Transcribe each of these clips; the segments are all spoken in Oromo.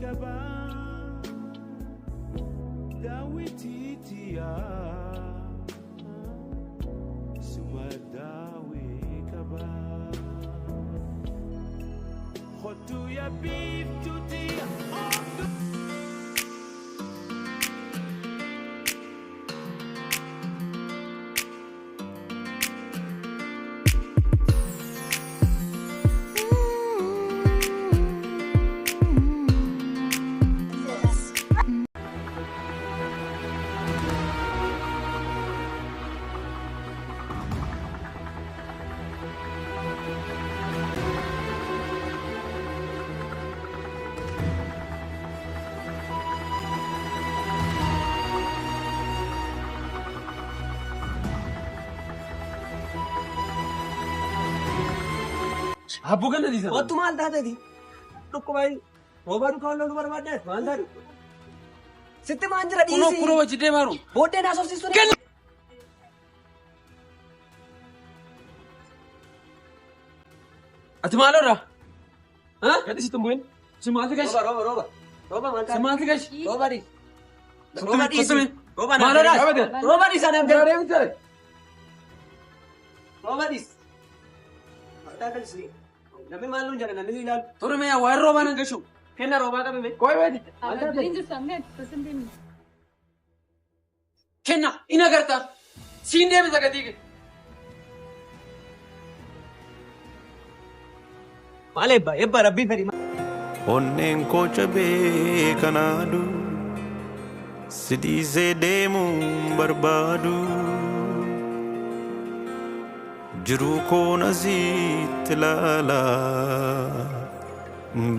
Qaba daawwitiitiya suma daawwee qaba kottu yaa biiftuutiya. Abboo kana dhiisa. Kottu maal taateti? Dhukkuba roobaa duukaa loluu barbaadde maal taate? Sitti maan jira Kunoo dhiisi. kunoo wajji deemaa jiru. Booddee na haasofsiistuu ni. Ati maaloodha? Gadhiisitti hin bu'in. Si maaltu gashi? Rooba rooba rooba. Rooba maal Si taate? maaltu gashi? Rooba dhiisi. Rooba Kottu dhiisi. mee. Rooba na. Maaloodha? Rooba dhiisi anaan jala. Rooba dhiisi. Maal taate? Namni maal nuun jedha namni nu ilaalu. Ture mee waa'ee roobaa nan gashu. Kenna roobaa qabame. Qoy beeti. Maal taate? Kenna in agarta. Siin deebisa gatii kee. Maal eebba eebba rabbii fedhi. Onneen koo cabee kanaadu si dhiisee deemuun barbaadu. Jiruu koon asitti ilaala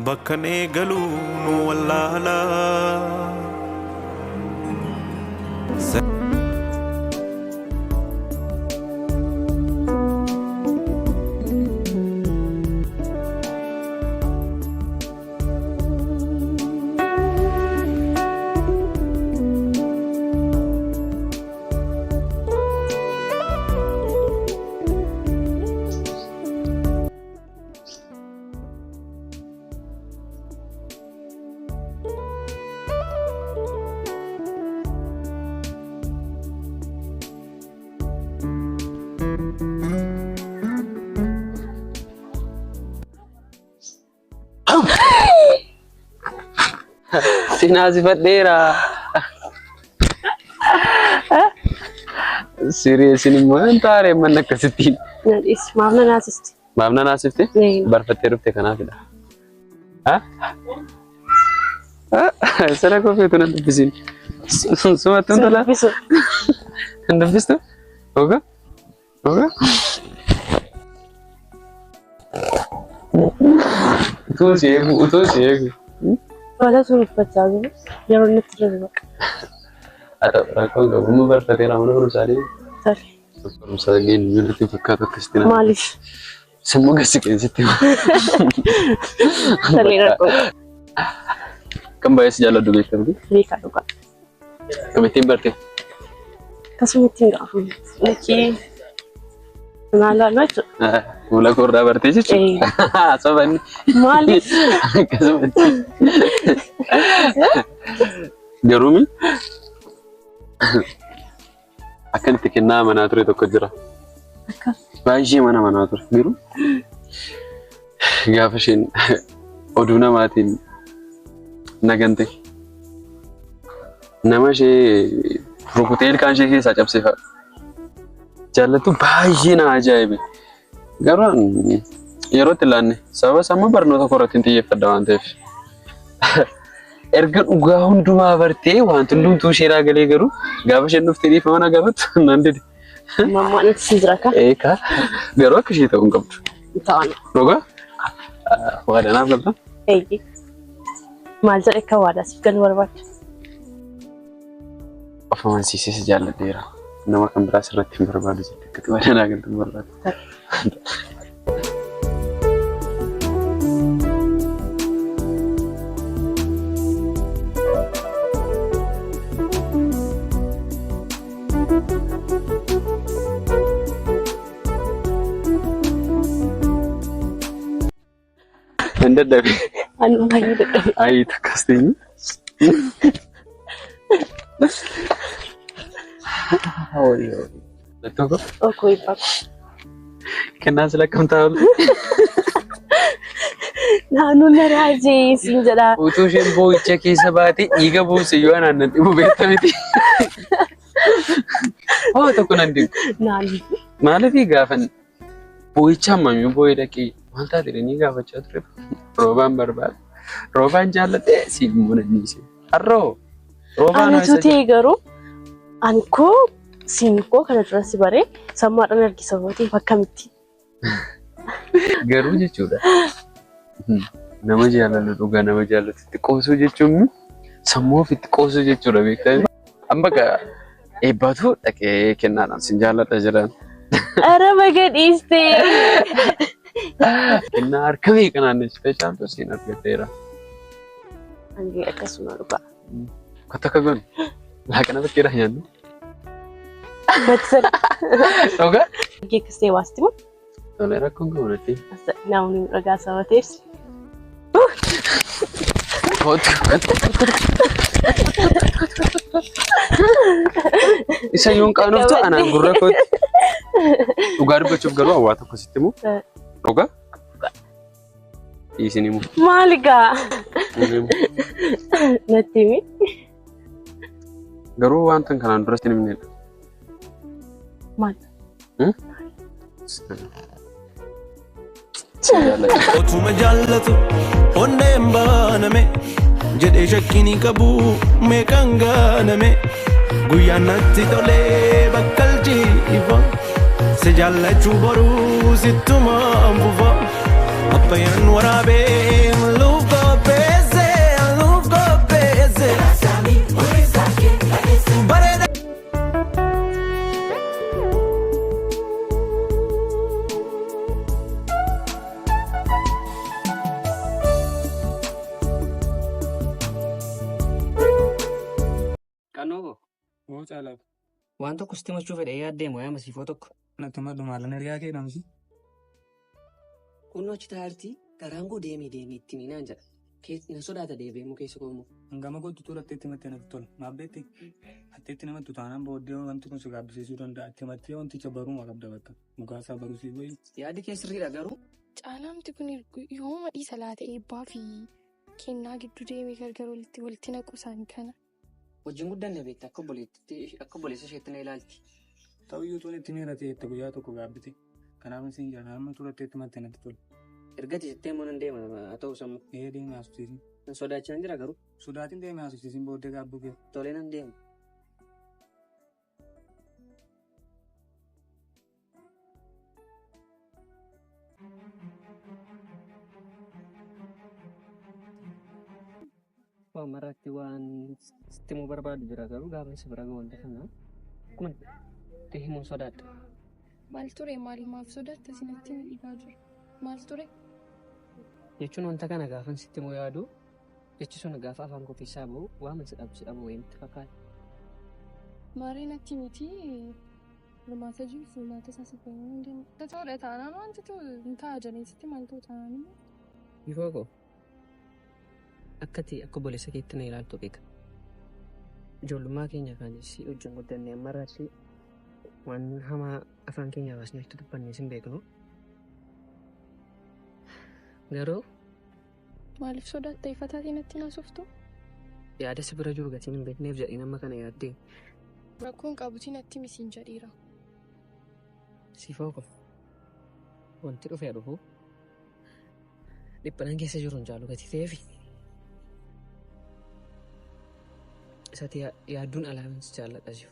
bakka eegaluu nu wallaala. Si naasifadheera. Siriyeesin immoo hin taane manni akkasittiin. Na dhiisi. Maaf na naasisti? Maaf na naasifte? Barfattee dhufte kanaafidha. Sana kofeetu nan dubbisiin. Sumatti hin tola. Dubbisu. Hin dubbistu? Oga? Oga? Utuu si eegu, utuu si eegu. Wanta sun uffachaa jiru yeroo inni itti jiru baqa. Haa ta'u rakkoon qabu. Amma barfateera mana barumsaa deemu. Tole. Barumsa geenyu natti fakkaatu akkasitti nama. Maaliif? Sammuu gasi qeensitti. Tole rakkoo qabu. Kan baay'ee si jaalladhu beekamti. Beekaa dhugaa. Kamittiin barte? Akkasuma ittiin gaafamu. Nuti maal laallu jechuudha. Fuula koorraa bartee jechuudha. Soba inni. Maaliif? Akkasumatti. Garuu mi? Akkan itti kennaa manaa ture tokko jira. Akkas. Baay'ee mana manaa ture. Garuu gaafa isheen oduu namaatiin nagante nama ishee rukutee ilkaan ishee keessaa cabsee fa'a. Jaallattu baay'ee na ajaa'ibe. Garuu ani yeroo itti laanne sababa isaa immoo barnoota koo irratti hin xiyyeeffadha waan ta'eef. Erga dhugaa hundumaa bartee wanti hundumtuu isheeraa galee garuu gaafa isheen dhuftee dhiifama na gaafattu nan dide. Mammaan itti si jira ka? Eekaa garuu akka ishee ta'uu hin qabdu. Ta'an. Dhugaa waadaa naaf galta. Eeyyee. Maal jedhe akka waadaa siif galuu barbaadda? Of amansiisee si jaalladheera. Nama kan biraa sirratti hin barbaadu jettee akka waadaa naa galtu hin barbaadu. Hin dadhabe. Ani baay'ee dadhabe. Ayi takkas teenyu. Tokko Okoo eebbaa. kennaan sila akkam taa'u. Naannoo na raajee siin jedha. Utuu isheen boo'icha keessa baate dhiiga buuse yoo anaan nan dhibu beekta miti. Hoo tokko nan dhibu. Naannoo. Maaliif gaafan boo'icha hammamii boo'ee dhaqee maal taate jedhanii gaafachaa ture. Roobaan barbaada. Roobaan jaalladhee siin immoo nan dhiise. Har'oo roobaan Ani tutee garuu ani koo siin koo kana dura si baree sammaadhaan argisa booteef akkamitti. Garuu jechuudha. Nama jaalala dhugaa nama jaallatutti qoosuu jechuun sammuu ofitti qoosuu jechuudha beektaa. Amma gaa eebbaatu dhaqee kennaadhaan sin jaalladha jedhaan. Ara baga dhiistee. Kennaa harka meeqanaan ishee caaltu siin argateera. Ani akkasuma dhugaa. Kottu akka goonu laaqana bakkeedhaa nyaannu. Matsal. Dhugaa? Geekkistee waasti moo? Tolee rakkoon qabu natti. Namoonni dhagaa saba ta'eef. Kottu. Isa yoon qaanoftu anaan gurra kootti. Dhugaa dubbachuuf garuu hawaa tokko sitti himu. Dhugaa? Dhiisin himu. Maali gaa? Natti himi. Garuu wanta kanaan dura sin himnedha. Maal? Si jaalladha. Otuma jaallatu onneen baaname jedhee shakkiin hin qabu meeqaan gaaname guyyaan natti tolee bakka aljiifa si jaallachuu boruu sittuma fufa abbayyaan waraabee luuf qopheesse luuf qopheesse bareeda. Qannoo koo Hoo caalaaf. waan tokko sitti himachuu fedhe yaaddee moo yaa masiifoo tokko. Natti maddu maalan hiriyaa kee dhamsi. Kunnoo achi taa'artii garaan koo deemee deemee itti miinaan jedha. Na sodaata deebi'ee immoo keessa koo immoo. Hangama kootu tuulattee itti himattee natti tola. Maaf beekti? Atteetti namattu taanaan booddee wanti kun si gaabbisiisuu danda'a. Itti himattee wanticha baruma qabda bakka. Mukaasaa baruu siif wayi. Yaaddi kee sirriidha garuu Caalaamti kun yooma dhiisa laata eebbaa fi kennaa gidduu deemee gargar walitti naqu isaanii kana. Wajjin guddanne beekta akka obboleessa isheetti na ilaalti. Ta'uyyuu tola itti miira ta'e itti guyyaa tokko gaabbite. Kanaaf isin jaalala amma tuulattee itti himattee natti tola. Erga jettee immoo nan deema haa ta'u sammuu. Ee deemee haasofsiisin. Nan sodaachaa jira garuu Sodaatiin deemee haasofsiisin booddee gaabbuu kee. Tolee nan deema. Waan maraatti waan sitti himuu barbaadu jira garuu gaafa si bira gahu wanta kana akkuma itti himuun sodaadha. Maal ture maalumaaf sodaatta sinatti dhiibaa jiru? Maal ture? Jechuun wanta kana gaafan sitti himuu yaadu jechi sun gaafa afaan koo keessaa bahu waan si dhabu si dhabu wayii natti fakkaata. Maarree natti miti furmaata jiru furmaata isaa siif kennuu hin danda'u. Ta'uudha taanaan wanti ta'u hin ta'a jedhanii sitti maal ta'u taanaan immoo. Bifoo koo akka ati akka obboleessa keetti na ilaaltu beeka. Ijoollummaa keenya kan si wajjin guddanne amma irratti waan hamaa afaan keenya baasnee itti dubbannee sin beeknu. Garuu Maaliif sodaatta ifa taatee natti naasoftu? Yaada si bira jiru gatiin hin beekneef jedheen amma kana yaaddee. Rakkoon qabutii natti misiin jedheera. Siifoo koo wanti dhufee dhufu dhiphinaan keessa jiru hin caalu gatii ta'eefi. Isatti yaadduun alaa si jaalladha siif.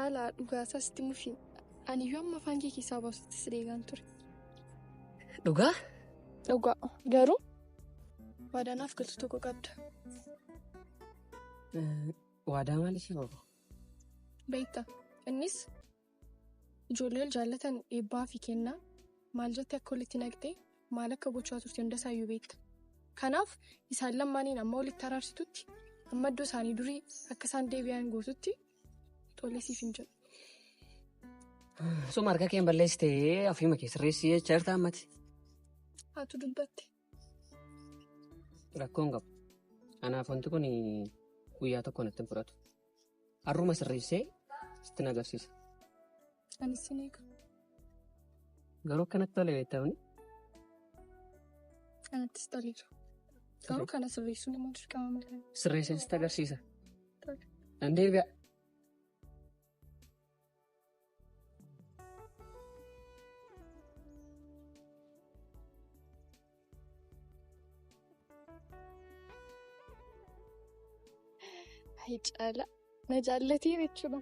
Alaa dhugaasaa sitti mufi. Ani iyyuu amma afaan kee keessaa baasutti si deegaan ture. Dhugaa? Dhugaa. Garuu waadaa naaf galtu tokko qabda. Waadaa maali si qabu? Beekta. Innis ijoollee wal jaallatan eebbaa fi kennaa maal jettee akka walitti naqxee maal akka gochaa turte hunda isaayyuu beekta. Kanaaf isaan lamaaniin amma walitti araarsitutti amma iddoo isaanii durii akka isaan deebi'an gootutti tolee siif hin jedhu. Suma harka kee hin balleessitee ofiima kee sirreessii jechaa jirta ammati. Haatu dubbatte. Rakkoon qabu. Anaaf wanti kun guyyaa tokko natti hin fudhatu. Har'uma sirreessee sitti agarsiisa. Anis sin eega. Garuu akkanatti tole beektaa? Anattis toleera. Garuu kana sirreessuun immoo dirqama malee. Sirreessee sitti agarsiisa. Tole. Nan deebi'a. Hayi caala. Na jaallatee jechuudha.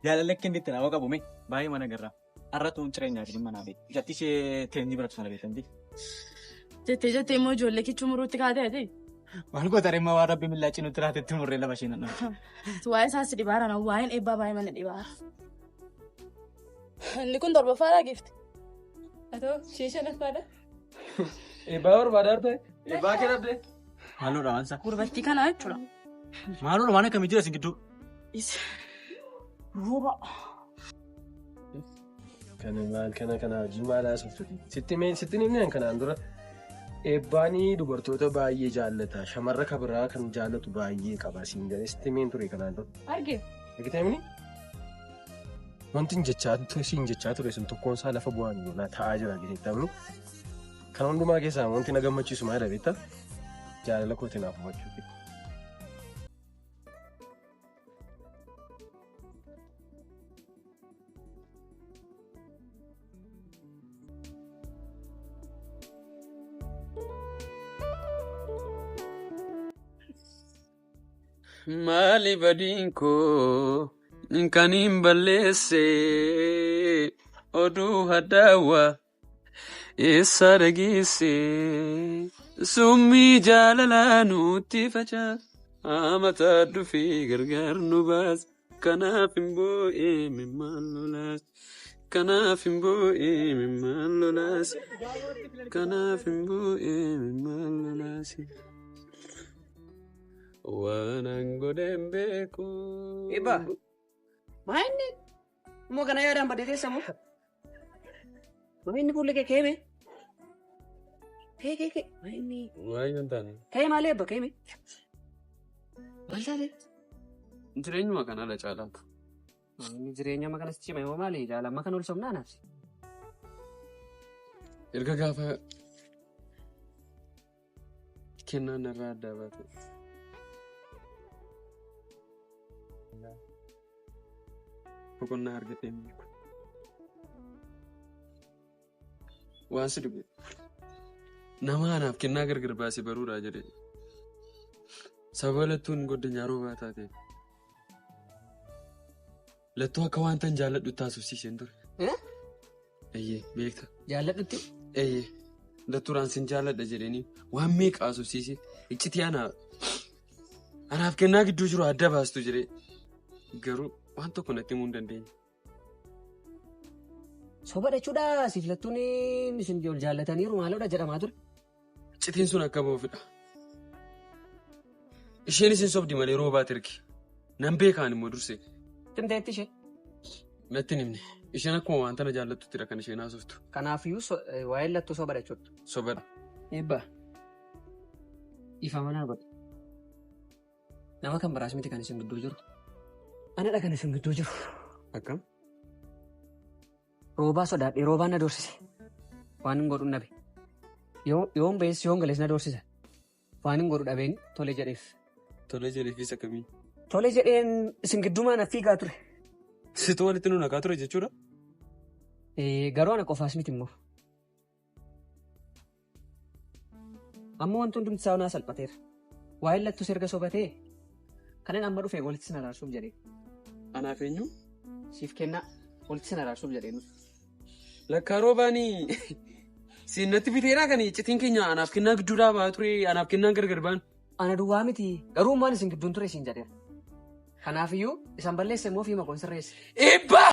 Jaalala akka inni itti nama qabu mee baay'ee mana garraa. Har'a tuun jireenyaa jiru manaa beeku. Jatti ishee teenyii biratu sana beekamti. Jettee jettee immoo ijoollee kichuu muruutti kaatee ati. Maal goota reemma waan rabbi millaa cinutti raatetti murree lafa isheen nana. Waa'ee isaas dhibaara na waa'een eebbaa baay'ee mana dhibaara. Inni kun torbaffaadhaa giifti. Atoo ishee shanaffaadha. Eebbaa barbaadaa turte? Eebbaa kee dhabde? Maaloodha waan isaa. Gurbattii kanaa jechuudha. Maaloodha waan akkamii jira isin gidduu? Rooba. Kana maal kana kana hojii maal haasoftuti? Sitti mee sitti himneen kanaan dura eebbaanii dubartoota baay'ee jaallata. Shamarra kabiraa kan jaallatu baay'ee qaba siin jedhee sitti himeen ture kanaan dura. Arge. Argitee mini? Wanti siin jechaa ture sun tokkoon isaa lafa bu'aan yoonaa taa'aa jira argiteetta mini? Kan hundumaa keessaa wanti na gammachiisu maal beektaa? Jaalala kootii naaf hubachuu. Maali badiin koo kan hin balleesse oduu haddaawaa eessa dhageesse summii jaalalaa nutti facaas amataa dhufee gargaar nu baas kanaaf hin boo'ee mimmaan lolaas kanaaf hin boo'ee mimmaan lolaas kanaaf hin boo'ee mimmaan lolaas. Waan an godheen beeku. Eebbaa. Maa inni? Immoo kana yaadaan badee teessa moo? Maa inni fuulli kee keeme? Kee kee kee. Maa inni? Waa'ee hin taane. Kee maali eebba keeme? Maal taate? Jireenyuma kanarra caalaatu. Inni jireenya amma kanas cime moo maali? Jaala amma kan ol somnaa naafsi. Erga gaafa kennaan irraa addaa baate. Boqonnaa argatee hin beeku. Waan si dhibe nama anaaf kennaa gargar baasee baruudhaa jedhee sababa lattuun goddanyaa roobaa taateef lattuu akka wanta hin jaalladhu taasifsiiseen ture. Eeyyee beekta. Jaalladhutti? Eeyyee lattuudhaan sin jaalladha jedhanii waan meeqa haasofsiisee iccitii anaaf kennaa gidduu jiru adda baastu jedhee garuu waan tokko natti himuu hin dandeenye. Soba jechuudha siif lattuun isin ol jaallataniiru maaloodha jedhamaa ture. Iccitiin sun akka ba'uufidha. Isheen isin sobdi malee roobaat ergi. Nan beekaan immoo dursee. Timteetti ishee. Natti hin himne. Isheen akkuma wanta na jaallattuttidha kan isheen haasoftu. Kanaafiyyuu waa'een lattuu soba jechuudha. Sobadha. Eebbaa. Ifa manaa godhe. Nama kan biraas miti kan isin gidduu jiru. Anadha kan isin gidduu jiru. Akkam? Roobaa sodaadhe roobaan na doorsise. Waan hin godhu dhabe. Yoon ba'ees yoon galees na doorsisa. Waan hin godhu dhabeen tole jedheef. Tole jedheefis akkamii? Tole jedheen isin gidduumaan na fiigaa ture. Situ walitti nu naqaa ture jechuudha? Garuu ana qofaas miti immoo. Amma wanti hundumti isaa naa salphateera. Waa'een lattus erga sobatee kanan amma dhufee walitti sin araarsuuf jedhee. Anaaf eenyu? Siif kennaa walitti sin araarsuuf jedhee nuti. Lakkaa roobaanii siin natti biteeraa kan iccitiin keenya anaaf kennaa gidduudhaa ba'aa ture anaaf kennaan gargar ba'an. Ana duwwaa miti garuu maal isin gidduun ture isin jedheera. Kanaafiyyuu isan balleesse immoo fi maqoon sirreesse. Eebbaa!